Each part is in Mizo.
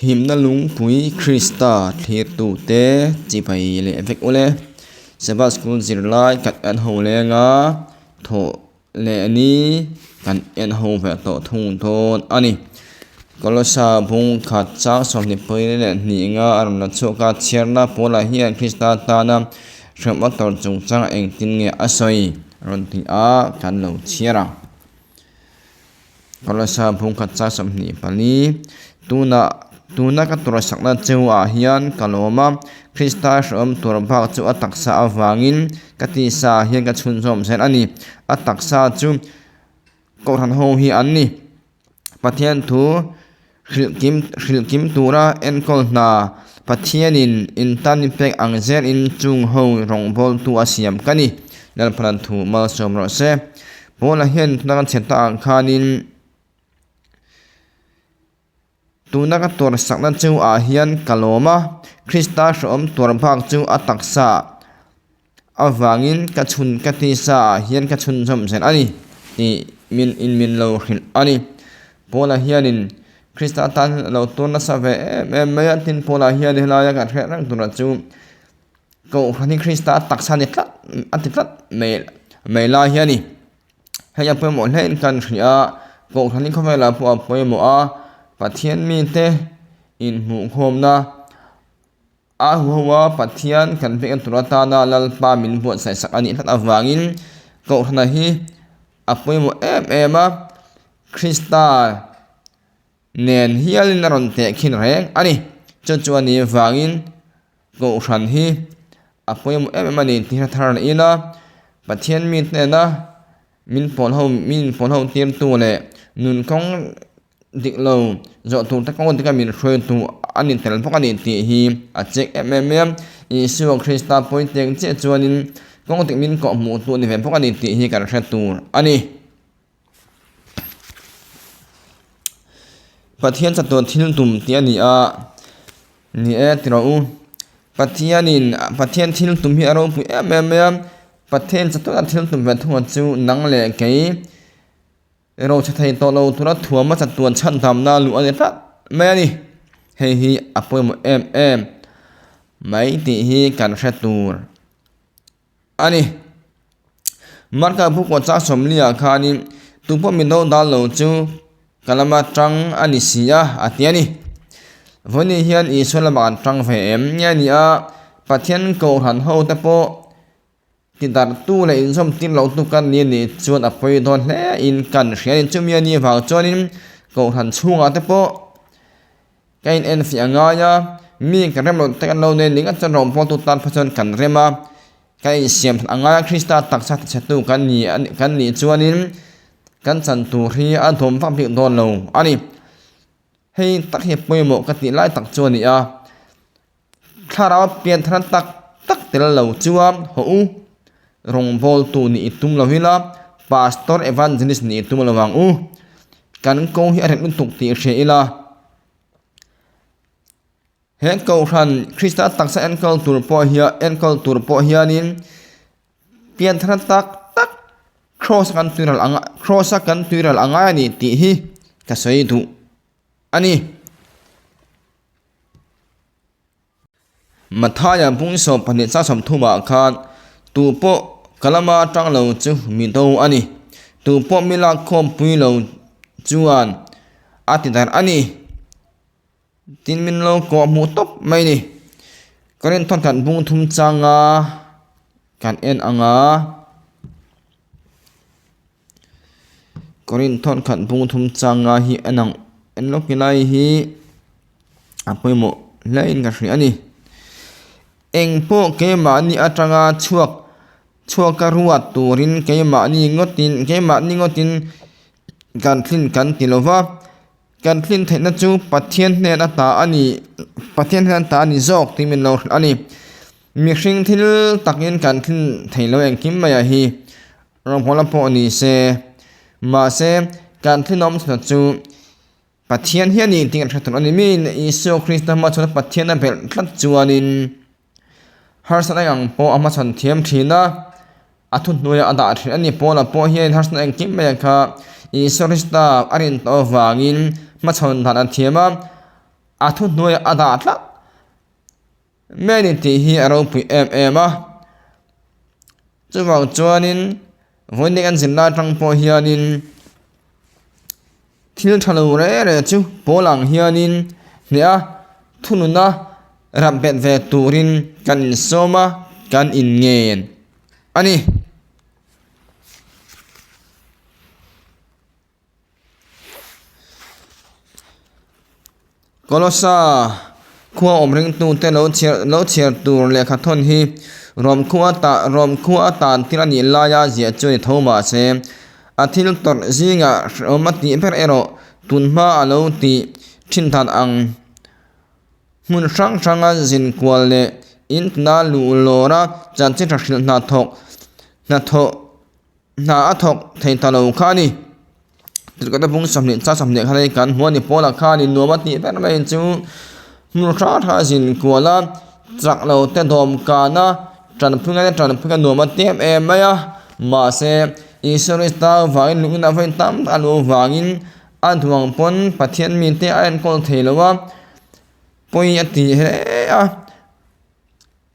Himna lungpui Krista thlirtute chibai leh vek ule. Sabbath School zirlai kan en ho leng a, thawh leh ni kan en ho ve tawh thung dawn a ni. Kolosa bung khat chang 22 nga a rawn la chhuak a, chhiarna pawlah hian Krista tana hremna tawrh chungchang engtin nge a sawi rawn ti a kan lo chhiar ang. Kolosa bung khat chang 24 Tunah tuna ka tur sakna cheu ah hian ka lawm a, Krista hrehawm tur bak chu a taksa avangin ka tisa ah hian ka chhunzawm zel a ni. A taksa chu Kohhran ho hi an ni. Pathian thu hrilh kim hrilh kim tura enkawl hna Pathianin intan pek ang zelin chung ho rawngbawltu a siam ka ni. Lalphalan thu malsawm rawh se. Paula hian tuna kan chhe ta ang khanin tuna ka tuar sakna chu ah hian ka lawm a, Krista hrehawm tuar bak chu a taksa avangin ka chhun ka tisa ah hian ka chhunzawm zel a ni tih min in min lo hrilh a ni. Paula hianin Krista tan a lo tuar nasa ve em em mai a, tin Paula hian helaia kan hriat reng tura chu Kohhran hi Krista taksa ni tlat a ti tlat mai mai lai hi a ni. Hei a pawimawh hle in kan hria a, Kohhran hi khawvelah pawh a pawimawh a, Pathian mite inhmuhkhawmna a huho a Pathian kan vek tur atana Lalpa min buatsaih sak a nih tlat avangin Kohhrana hi a pawimawh em em a, Krista nen hialin a rawn tehkhin reng a ni. Chu chu a nih vangin Kohhran hi a pawimawh em em a ni tih hre thar leh ila Pathian mi hnena min pawl ho min inpawl ho tirtu leh nun kawng dik lo zawh tur te kawng dika min hruaitu a ni tel bawk a ni tih hi a chek em em mai a. Isua Krista pawiteng chiah chuanin kawng dik min kawhhmuh tu a ni ve bawk a ni tih hi kan hre tur a ni. Pathian chatuan thil tum tih a ni a, ni e ti rawh u. Pathianin Pathian thil tum hi a ropui em em mai a, Pathian chatuan thil tum ve thung chu nang leh kei rochhe thei tawh lo tura thuama chatuan chhandamna luh a ni tlat mai a ni. Hei hi a pawimawh em em mai tih hi kan hre tur. A ni. Marka bu kawt chang 40 ah khanin tupawh mi do dal lo chu ka lama tang a ni si a, a ti a ni. Vawiin hian Isua lamah kan tang ve em nge a ni a, Pathian Kohhran ho te pawh tidarhtu leh inzawm tir loh tu kan ni a nih chuan a pawi dawn hle in kan hria a ni. Chumi a nih vang chuanin Kohhran chhungah te pawh Ka in enfiah ngai a, mi kan rem loh te kan lo nei ning a chuan rawngbawltu tan phei chuan kan rem a, ka insiam that angai a Krista taksa tichhetu kan ni kan nih chuanin kan chan tur hi a dawm vak bik dawn lo a ni. Hei tak hi pawimawh ka tih lai tak chu a ni a, thlarau pian thar tak tak tel lo chuan haw u, rawngbawltu nih i tum lo ila, pastor evangelist nih i tum lo ang u, kan ko hi a rem lutuk tih hria ila. He Kohhran Krista taksa enkawl tur pawh hian enkawl tur pawh hianin pianthar tak tak cross a kan tuiral ang cross a kan tuiral a ngai a ni tih hi ka sawi duh a ni. Mathaia bung 12 chang 30 ah khan tu pawh ka lama tang lo chu mi do a ni. Tu pawh mi lak khawmpui lo chuan a ti darh a ni. Tin min lo kawh hmuh tawp mai ni. Korin thawnthat bung thum changa kan en ang a. Korin thawnkhat bung thum changa hi en ang en lawk ila hi a pawimawh hle in ka hria a ni. Eng pawh keimahni atanga chhuak chhuak a ruat turin keimahni ngawtin keimahni ngawtin kan thlin kan ti lo va, kan thlin theihna chu Pathian hnen ata a ni Pathian hnen ata a ni zawk tih min lo hrilh a ni. Mihring thil takin kan thlin thei lo engkim mai ah hi rawnghawla pawh ni se mahse kan thlinawm chhuna chu Pathian hian ni tih kan hre tur a ni. Miin Isua Krista hmachhawn Pathian a belh tlat chuanin harsatna eng ang pawh a hmachhawn thiam thin a, a thuhnuaiah a dah thin a ni. Paula pawh hian harsatna engkim mai kha Isua Krista a rin tawh avangin hmachhawn dan a thiam a. A thuhnuaiah a dah tlat mai a ni tih hi a ropui em em a. Chuvang chuanin vawiin kan zirlai atang pawh hianin thil tha lo reng reng chu pawl ang hianin hneh a thununa rap bet ve turin kan insawm a kan inngen a ni. Kolossa khua awm ringtute lo chhiar lo chhiar tur lehkha thawn hi Rom khua ta Rom khua a tan thil a nih laia ziah chu a ni tho mahse a thil tawrh zingah hrehawm a tih ber erawh tunhma a lo tih thin dan ang hmun hrang hranga zin kual leh in tuna luh lawra chanchin tha hrilh hnathawk hnathawh Hna a thawk thei ta lo kha a ni. Tirhkawta bung 20 cha 20 khan hei kan hmu a ni. Paula khanin nuam a tih ber mai chu hmun hrang hrang a zin kual a, chak lo te dawm kan a, tanpui ngai te tanpui a nuam a ti em em mai a. Mahse, Isua Krista vangin lungin a vawi tam tak a luh vangin a duang pawn Pathian mite a enkawl thei lo a, pawi a ti hle a.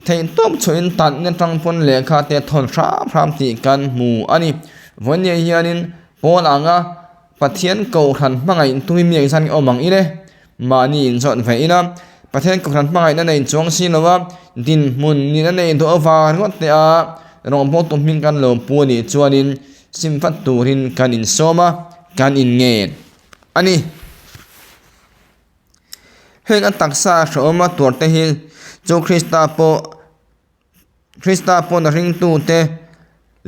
Theihtawp chhuahin tanna tang pawn lehkha te thawn hram hram tih kan hmu a ni. Vawinia hianin Paul anga Pathian Kohhran hmangaih tui mi engzat nge awm ang ile? Mahni inzawt ve ila Pathian Kohhran hmangaihna nei chuang si lova dinhmun nihna nei duh avang ringawt te a rawngbawltu hming kan lo pu a nih chuanin sim vat turin kan insawm a, kan inngen a ni. Heng a taksa hrehawm a tuar te hi chu Krista pawh Krista pawn a ringtu te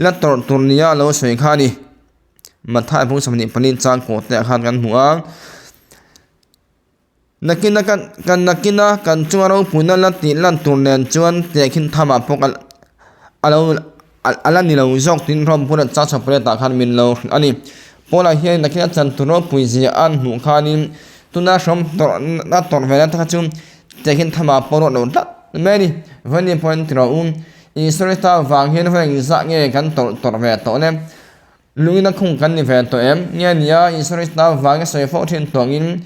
la tawrh tur nia a lo sawi kha a ni. Matthai bung 24 chang kawh te ah khan kan hmu a. Nakina kan kan nakina kan chunga ropuina la tih lan tur nen chuan tehkhin thamah pawh kan a lo a la ni lo zawk tiin Rom bula church of Red ah khan min lo hrilh a ni. Paula hian nakina chan tur ropui zia an hmuh khanin tuna hrawm tawrhna tawrh ve na te kha chu tehkhin thamah pawh ruat lo tlat mai a ni. Vawiin pawhin ti rawh u, Isua Krista vang hian vawi engzah nge kan tawrh tawrh ve tawh le? Lungin a khung kan ni ve tawh em? Nge nia Isua Krista vanga sawi fo thin tawngin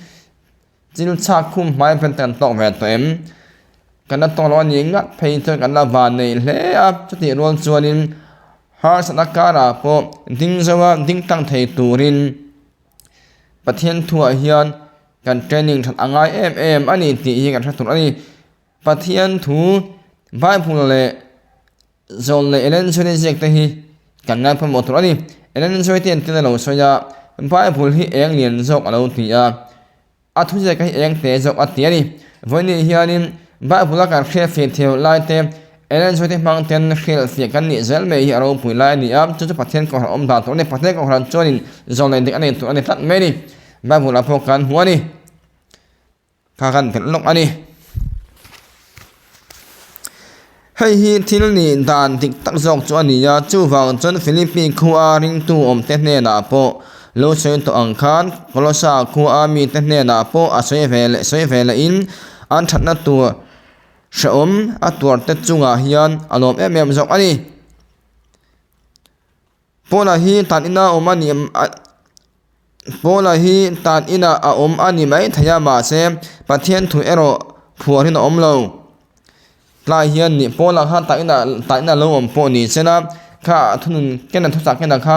Thil chhak khum hmai pen kan tawk ve tawh em? Kan la tawk lo a nih ngat phei chuan kan la van nei hle a, chutih rual chuanin harsatna karah pawh ding zo a ding tlang thei turin Pathian thuah hian kan training that a ngai em em a ni tih hi kan hre tur a ni. Pathian thu Bible leh Zawn leh Ellen Joy ziak te hi kan ngai pawimawh tur a ni. Ellen Joy te entirna lo sawi a, Bible hi eng lian zawk a lo ti a, a thuziak hi eng te zawk a ti a ni. Vawiin hianin Bible a kan hriatfiah theuh lai te, Ellen Joy te hmang ten hriatfiah kan nih zel mai hi a ropui lai a ni a, chu chu Pathian kohhran awm dan tur a ni. Pathian kohhran chuanin zawn leh dik a nei tur a ni tlat mai a ni. Bible ah pawh kan hmu a ni. Kha kan belh lawk a ni. Hei hi thil nih dan dik tak zawk chu a ni a, chuvang chuan Philippi khua ringtu awmte hnenah pawh lo sawi tawh ang khan Kolossa khua mite hnenah pawh a sawi ve leh sawi ve lehin an thatna tur hrehawm a tuarte chungah hian a lawm em em zawk a ni. Paula hi tan ina awm a ni Paula hi tan inah a awm a ni mai thei a mahse Pathian thu erawh phuarin a awm lo. Tlai hian nih Paula kha tan inah tan inah lo awm pawh ni se la kha a thunun kena thuchah kena kha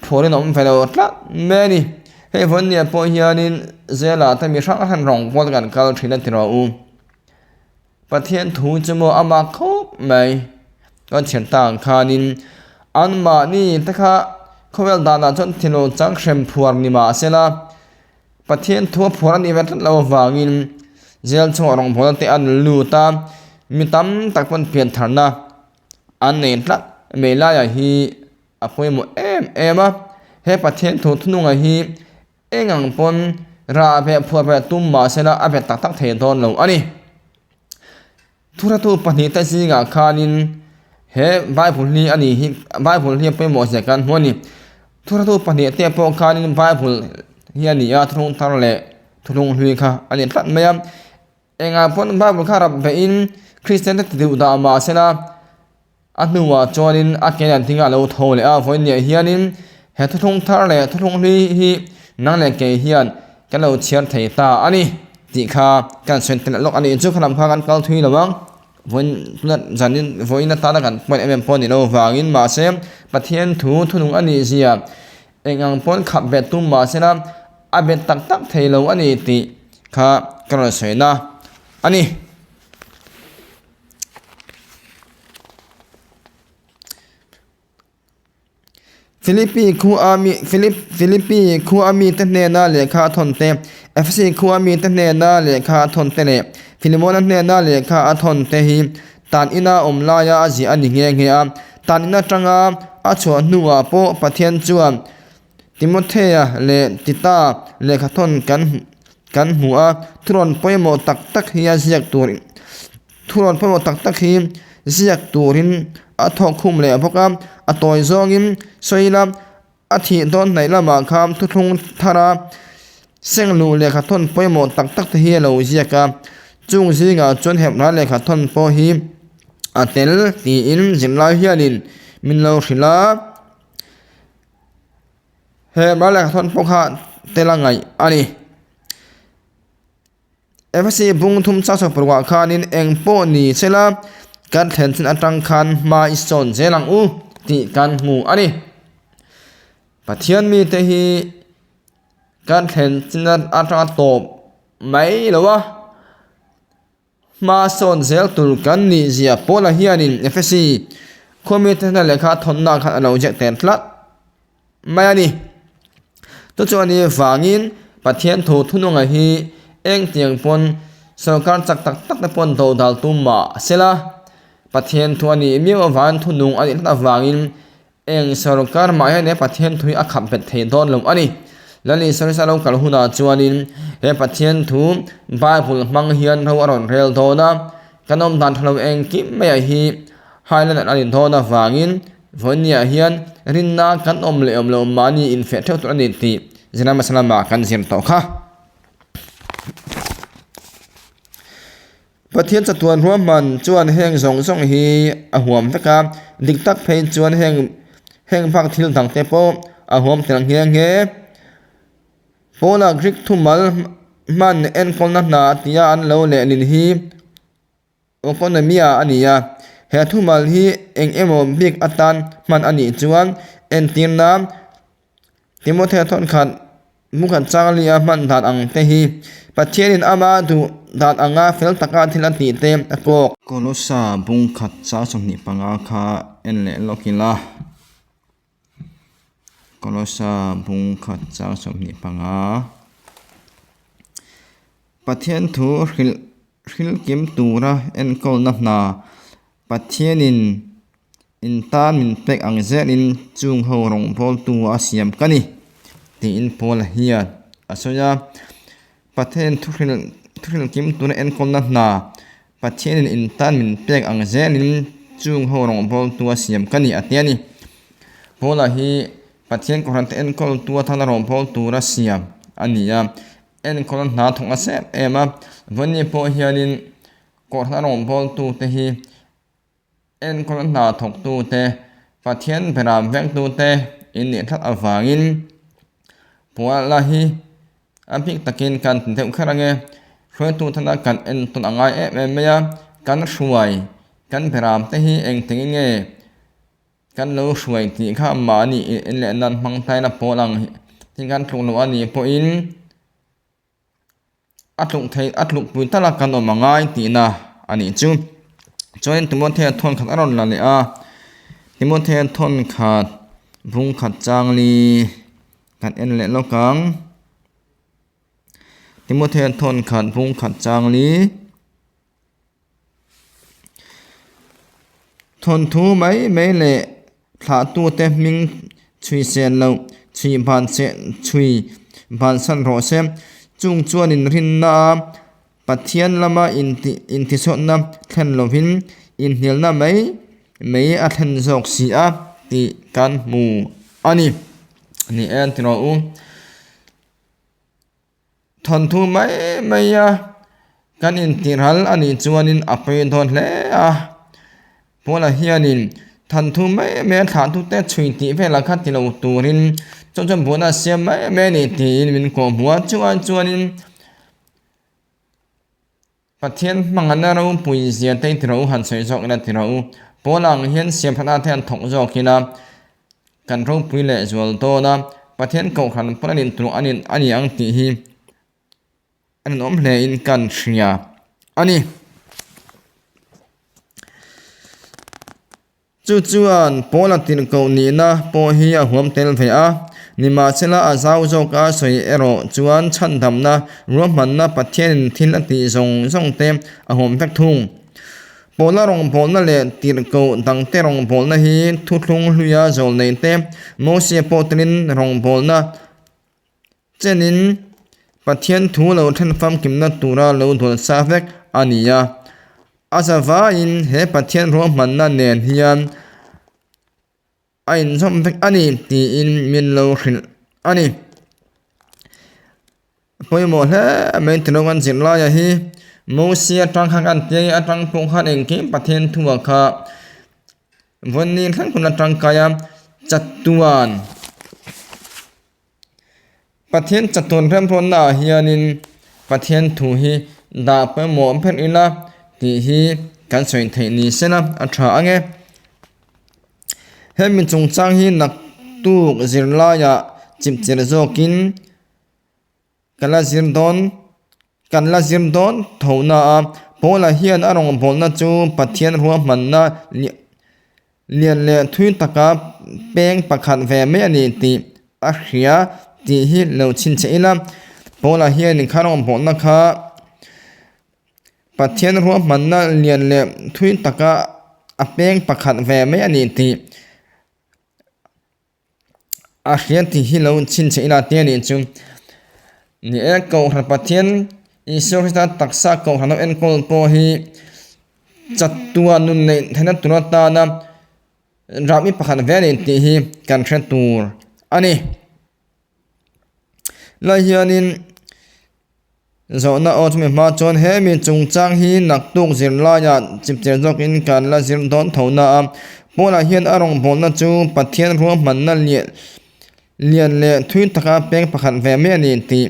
phuarin a awm ve lo tlat mai a ni. Hei vawinia pawh hianin zela te mi hrang hrang rawngbâwl kan kal thin a ti rawh u. Pathian thu chu maw a mak khawp mai. Kan chhiar ta ang khanin anmahni te kha khawvel danah chuan thilo chang hrem phuar ni mah sela Pathian thu a phuar a nih ve tlat loh avangin jail chhungah rawngbawlna te an lut a, mi tam tak pawn piantharna an nei tlat mai laiah hi a pawimawh em em a. He Pathian thu thununga hi Eng ang pawn rah ve phuah ve tum mah sela a bet tak tak thei dawn lo a ni. Thuratu pahnihte zingah khanin he Bible hi a ni hi Bible hi a pawimawh zia kan hmu a ni. Thuratu pahnihte pawh khanin Bible hi a ni a, thuthlung thar leh thuthlung hlui kha a ni tlat mai a. Engah pawn Bible kha rap vein Kristian te ti duh dah mah sela A hnuah chuanin a ke lian thingah a lo tho leh a, vawiin hianin he thuthlung thar leh thuthlung hlui hi nang leh kei hian kan lo chhiar thei ta a ni. tih kha kan sawi tel lawk a ni. Chu kha lam kha kan kal thui lo ang. Vawiin tuna zanin vawiin atana kan point em em pawh a ni lo vangin mahse Pathian thu thunung a nih zia eng ang pawn khap bet tum mahsela a bet tak tak thei lo a ni tih kha ka rawn sawi na a ni. Philippi khua mi Philip Philippi khua mite hnena lehkha a thawn te, Ephesi khua mite hnena lehkha a thawn te leh Philemona hnena lehkha a thawn te hi tan ina awm laia a ziah a ni nghe nghe a. Tan in atanga a chhuah hnuah pawh Pathian chuan Timothea leh Tita lehkha thawn kan kan hmu a, thurawn pawimawh tak tak hi a ziak tur Thurawn pawimawh tak tak hi ziak turin a thawk khum leh bawk a, a tawi zawngin sawi ila a thih dawn hnaih lamah khan thuthlung thara sengluh lehkha thawn pawimawh tak tak te hi a lo ziak a, chung zingah chuan Hebrai lehkha thawn pawh hi a tel tiin zirlai hianin min lo hrilh a, Hebrai lehkha thawn pawh kha tel a ngaih a ni. Efesi bung thum chak chak parukah khanin eng pawh ni se la, kan thlen chin atang khan hma i sawn zel ang u tih kan hmu a ni. Pathian mite hi kan thlen chin atanga tawp mai lo a, hma sawn zel tur kan nih zia Paula hianin Efesi khua mite hnena lehkha a thawnna khan a lo ziak tel tlat. mai a ni. Chu chuan i vangin Pathian thu thununga hi engtiang pawn sorkar chak tak tak te pawn do dal tum mah se la, Pathian thu a nih miau avangin thunung a nih tlat avangin eng sorkar mah hian he Pathian thu hi a khap bet thei dawn lo a ni. Lal Isua Krista lo kal hunah chuanin he Pathian thu Bible hmang hian ro a rawn rel dawn a, kan awm dan tha lo engkim maiah hi Highland a nih dawn avangin Vawinia hian rinna kan awm leh awm lo mahni infeh theuh tur a ni tih zirlai hmasa lamah kan zir tawh kha. Pathian chatuan ruahman chuan heng zawng zawng hi a huam vek a, dik tak phei chuan heng heng bak thil dang te pawh a huam tel nghe nghe. Paula Greek thumal hman enkawlna hna tia an lo lehlin hi Oikonomia a ni a, he thumal hi eng emaw bik atan hman a nih chuan entir nan Timothea thawnkhat mukhat changlia hman dan ang te hi Pathianin ama duh dan anga fel taka thil a tih te a kawk. Kolosa bungkhat chang 25 kha en leh lawk ila. Kolosa bungkhat chang 25. Pathian thu hrilh hrilh kim tura enkawlna hna Pathianin in tan min pek ang zelin chung ho rawngbawltu a siam ka ni tiin Paula hian a sawi a. Pathianin thu hrilh thu hrilh kim tura enkawlna hna Pathianin in tan min pek ang zelin chung ho rawngbawltu a siam ka ni a ti a ni. Paula hi Pathian kohhrante enkawltu atana rawngbâwl tura siam a ni a. Enkawl a hna thawk nasa em em a, Vawni pawh hianin kohhrana rawngbawltute hi enkawl a hna thawktute, Pathian beram vengtute in nih tlat avangin Puala hi a bik takin kan ti deuh kher ange. Hruaitu thana kan entawn a ngai em em mai a, kan hruai kan beramte hi engtin nge Kan lo hruai tih kha mahni in leh nan hmang tain a pawl ang hi kan tluk loh a nih pawhin a tluk theih a tluk pui tal a kan awm a ngai tihna a nih chu. Chuanin Timothea thawn khat a rawn la leh a, Timothea thawn khat bung khat changli kan en leh lawk ang. Timothea thawn khat bung khat changli. Thawnthu mai mai leh thlahtute hming chhui sen loh chhui ban se chhui bansan rawh se. Chung chuanin rinna a Pathian lama intih intihsawtna thlen lovin inhnialna mai mai a thlen zawk si a tih kan hmu a ni. Ni e an ti rawh u. Thawnthu mai mai a kan intihral a nih chuanin a pawi dawn hle a, Paula hianin thawnthu mai mai a thlahtute chhui tih velah kha ti lo turin chu chuan buaina a siam mai mai a ni tiin min kawhhmuh a, chungah chuanin. Pathian hmangaihna ropui zia te ti rawh u, han sawi zawk ila ti rawh u. Pawl ang hian siamthatna te han thawk zawk ila kan ropui leh zual dawn a, Pathian kohhran pawn a nin tur a ni ang tih hi a ninawm hle in kan hria a ni. Chu chuan Paula tirhkoh nihna pawh hi a huam tel ve a, nimahsela a zau zawka sawi erawh chuan chhandamna ruahmanna Pathianin thil a tih zawng zawng te a huam vek thung. Paula rawngbawlna leh tirhkoh dangte rawngbawlna hi thuthlung hluia zawl nei te Mosia pawh telin rawngbawlna Chenin Pathian thu lo then famkimna tura lo dawn sa vek a ni a. A zavaiin he Pathian ruahmanna nen hian a inzawm vek a ni tiin min lo hrilh a ni. A pawimawh hle mai tilo kan zirlaia hi Mosia atang khan kan tia nge atang pawh khan engkim Pathian thua kha vawnni thleng hun atangkai a chatuan. Pathian chatuan remruatna ah hianin Pathian thu hi dah pawimawh ber ila tih hi kan sawi theih ni sela a tha ang e. Hemi chungchang hi naktuk zirlaiah chipchilh zawkin ka la zir dawn kan la zir dawn tho na a, Paula hian a rawngbawlna chu Pathian ruahmanna lian leh thui taka peng pakhat ve mai a ni tih a hria tih hi lo chhinchhe ila, Paula hian kha rawngbawlna kha Pathian ruahmanna lian leh thui taka a peng pakhat ve mai a ni tih A hriat tih hi lo chhinchhe ila te anih chu. Ni e, Kohhran Pathian Isua Krista taksa Kohhran lo enkawl pawh hi chatuah nun neih theihna tur atana rahbi pakhat ve anih tih hi kan hre tur a ni. Lai hianin Zawhna aw chumi hma chuan he mi chungchang hi naktuk zirlaiah chipchiar zawkin kan la zir dawn tho na a. Paula hian a rawngbawlna chu Pathian ruahmanna lian leh thui taka peng pakhat ve mai a ni tih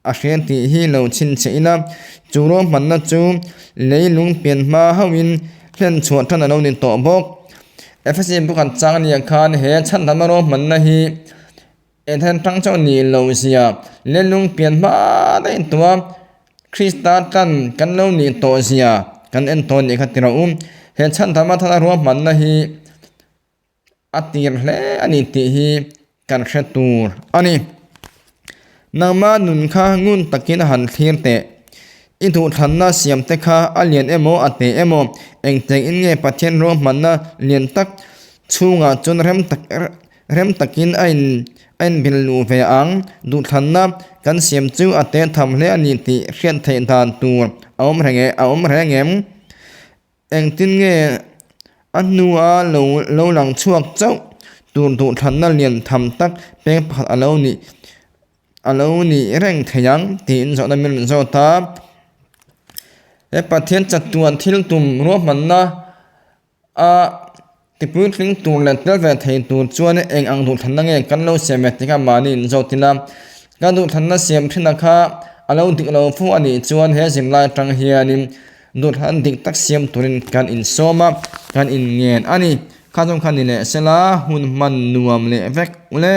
a hria tih hi lo chhinchhiah ila, chu ruahmanna chu leilung pian hma hauhin hlen chhuah tan a lo ni tawh bawk. Efesi bukhat chang nia khan he chhandamna ruahmanna hi Eden tang chauh ni lo zia leilung pian hma daih tua Krista tan kan lo nih tawh zia kan en tawh nih kha ti rawh u. He chhandam athana ruahmanna hi a tir hle a ni tih hi kan hre tur a ni. Nangma nun kha ngun takin a han thlir teh. I duhthlanna siam te kha a lian emaw a te emaw engteng in nge Pathian ruahmanna lian tak chhungah chuan rem tak Rem takin a in a inbil luh ve ang. Duhthlanna kan siam chu a te tham hle a ni tih hriat theih dan tur a awm reng e a awm reng em? Engtin nge a hnua lo lo lang chhuak chauh tur duhthlanna lian tham tak peng pakhat a lo nih a lo nih reng thei ang tiin zawhna min rawn zawt a. He Pathian chatuan thil tum ruahmanna A tipuitling tur leh tel ve thei tur chuan eng ang duhthlanna nge kan lo siam ve tih kha mahni in zawt ila. Ka duhthlanna siam thin kha a lo dik lo fo a nih chuan he zirlai atang hianin duhthlanna dik tak siam turin kan insawm a, kan inngen a ni. Kha zawng kha ni leh sela hun hman nuam leh vek ule.